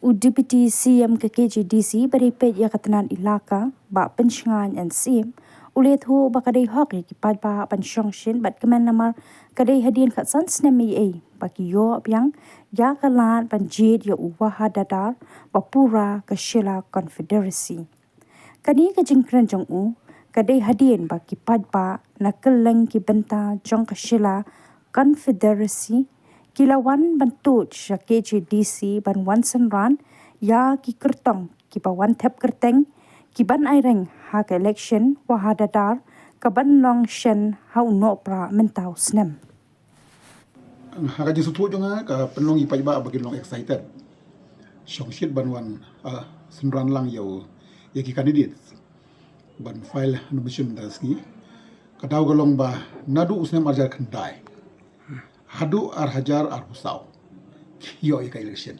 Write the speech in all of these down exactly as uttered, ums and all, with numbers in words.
U Deputy C M ka K H A D C ba dei peit ïa ka tnat ilaka, Bah Pynshngaiñ N Syiem, u la ïathuh ba ka dei hok ïa ki paidbah ban shongshit bad kmen namar ka dei hadien khatsan snem ei ei ba ki ïoh biang ïa ka lad ban jied ïa u Wahadadar ba pura ka Shella Confederacy. Kane ka jingkren jong u ka dei hadien ba ki paidbah na kylleng ki bynta jong ka Shella Confederacy ki la wan ban tuid sha K H A D C ban wan synran ïa ki kyrtong kiba wan thep kyrteng ki ban aireng ha ka election Wahadadar ka ban long shen ha u Nohprah mynta u snem. Ha ka jingsngewthuh jong nga ka pynlong ïa ki paidbah ba kin long excited. Shongshit ban wan, ah, synran lang ïa u, ïa ki candidates ban file nomination mynta ka sngi. Ka daw ka long ba naduh u snem ar hajar khyndai haduh ar hajar arphew saw ki ïoh ïa ka election.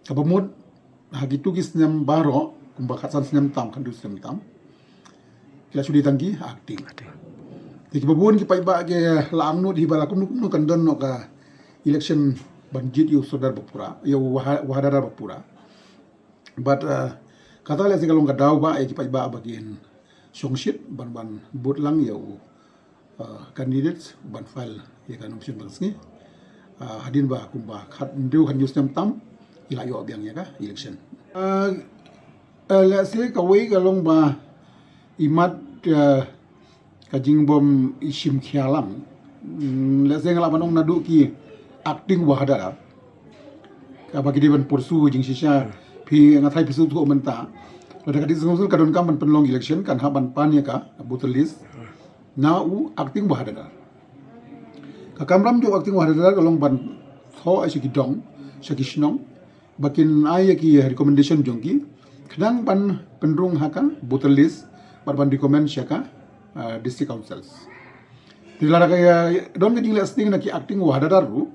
Kaba mut ha kitu ki snem baroh, kumba khatsan snem tam, khatduh snem tam, ki la shu dei tang ki acting. Te kiba bun ki paidbah ki la angnud hi ba la kumno kumno kan don noh ka election ban jied ïa u Sordar ba pura, ïa u Waha-, Wahadadar ba pura. But, uh, kata lehse ka long ka daw ba ïa ki paidbah ba kin shongshit ban, ban vote lang ïa u, uh, candidates ban file ïa ka nomination mynta ka sngi. Uh, hadien ba kumba khathynriew khathynñiew snem tam ki la ïoh biang ïa ka election. Uh, uh, lehse kawei ka long ba imat, uh, ka jingbym shim khia lang. Hmm, lehse nga lah ban ong naduh ki acting Wahadadar kaba ki dei ban pursue jingshisha, phi, nga tharai phi sngewthuh mynta, lada ka District Council ka donkam ban pynlong election kan hap ban pan ïa ka voter list na u acting Wahadadar. Ka kamram jong u acting Wahadadar ka long ban thoh sha ki dong, sha ki shnong, ba kin ai ïa ki recommendation jong ki khnang ban pynrung ha ka voter list bad ban recommend sha ka, ah, District Councils. Te lada ka, ah, don ka jingleh sting na ki acting Wahadadar ruh,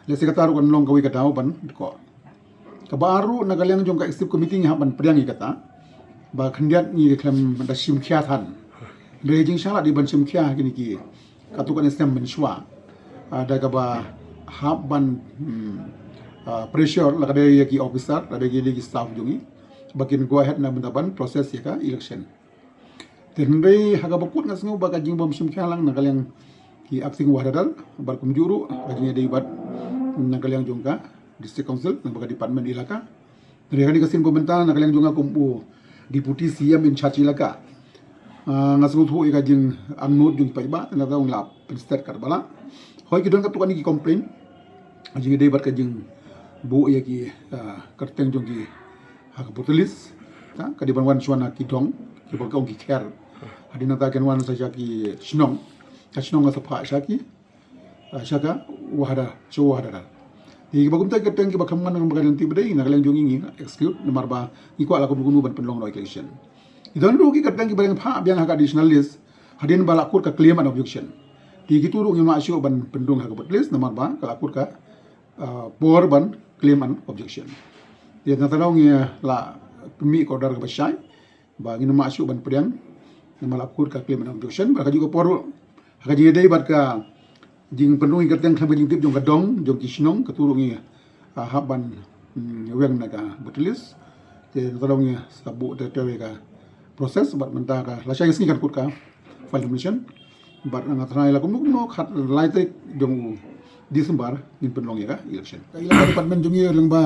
lehse kata ruh kan long kawei ka daw ban dkoh. Kaba ar ruh, na ka liang jong ka executive committee ngi hap ban pdiang ïa kata ba khyndiat ngi khlem da shim khia than. Hynrei jingshisha la dei ban shim khia ha kine ki katto katne snem mynshuwa, ah, da kaba hap ban, hmm, ah, pressure, la ka dei ïa ki officer, la ka dei ïa ki staff jong ngi ba kin go ahead na bynta ban process ïa ka election. Te hynrei ha kaba kut nga sngew ba ka jingbym shim khia lang na ka liang ki acting Wahadadar bad kumjuh ruh ka jingïadei bad na ka liang jong ka District Council, na ka department ilaka. Te ha kane ka sien ba mynta na ka liang jong nga kum u Deputy C M in charge ilaka, ah, nga sngewthuh ïa ka jingangnud jong ki paidbah, te nangta ngi la pynstet katba lah. Hooid ki don katto katne ki complain ha jingïadei bad ka jingbuh ïa ki, ah, kyrteng jong ki ha ka voter list. Ka dei ban wan shuwa na ki dong, kiba ong ki kher. Hadien nangta kin wan sa sha ki shnong, ka shnong ka sa phah sha ki, ah, sha ka Wahada, sha Wahadadar. Te kiba kumta ki kyrteng kiba khlem wan na ka lynti ba dei, na ka liang jong ngi ngi exclude namar ba ngi kwah la kumno kumno ban pynlong noh election. Ki don ruh ki kyrteng kiba dang phah biang ha ka additional list hadien ba la kut ka claim and objection. Te kitu ruh ngim lah shuh ban pynrung ha ka voter list namar ba ka la kut ka, ah, por ban claim and objection. Te nangta ngi la pynmih ka order kaba shai ba ngin ym lah shuh ban pdiang namar la kut ka claim and objection. Bad kajuh ka por ruh ha ka jingïadei bad ka jingpynrung ïa ki kyrteng khlem ka jingtip jong ka dong, jong ki shnong, katu ruh ngi, ah, hap ban, mm, weng na ka voter list. Te nangta ngi sa buh te te ka process bad mynta ka lashai ka sngi kan kut ka file nomination. Bad nga tharai la kumno kumno khatlai tarik jong u December ngin pynlong ïa ka election. Ka election department jong ngi lyngba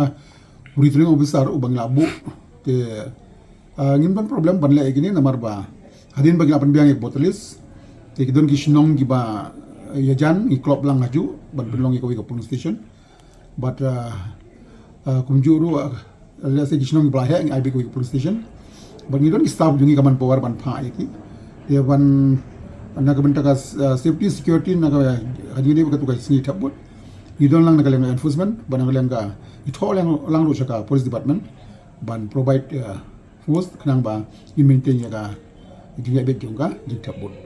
u returning officer uba ngi la buh. Te, ah, ngim don problem ban leh ïa kine namar ba hadien ba ngi la pynbiang ïa ka voter list, te ki don ki shnong kiba, eh, ïajan ngi klop lang hajuh ban pynlong ïa kawei ka polling station. Bad, ah, ah, kumjuh ruh, ah, lehse ki shnong kiba la heh ngi ai beit kawei ka polling station. Bad ngi don ki staff jong ngi ka manpower ban phah ïa ki. Ïa ban na ka bynta ka, ah, safety security na ka, ka jingïadei bad katu ka sngi thep vote, ngi don lang na ka liang enforcement bad na ka liang ka, ngi thoh lang, lang ruh sha ka police department ban provide, ah, force khnang ba ngin maintain ïa ka jingïaid beit jong ka jingthep vote.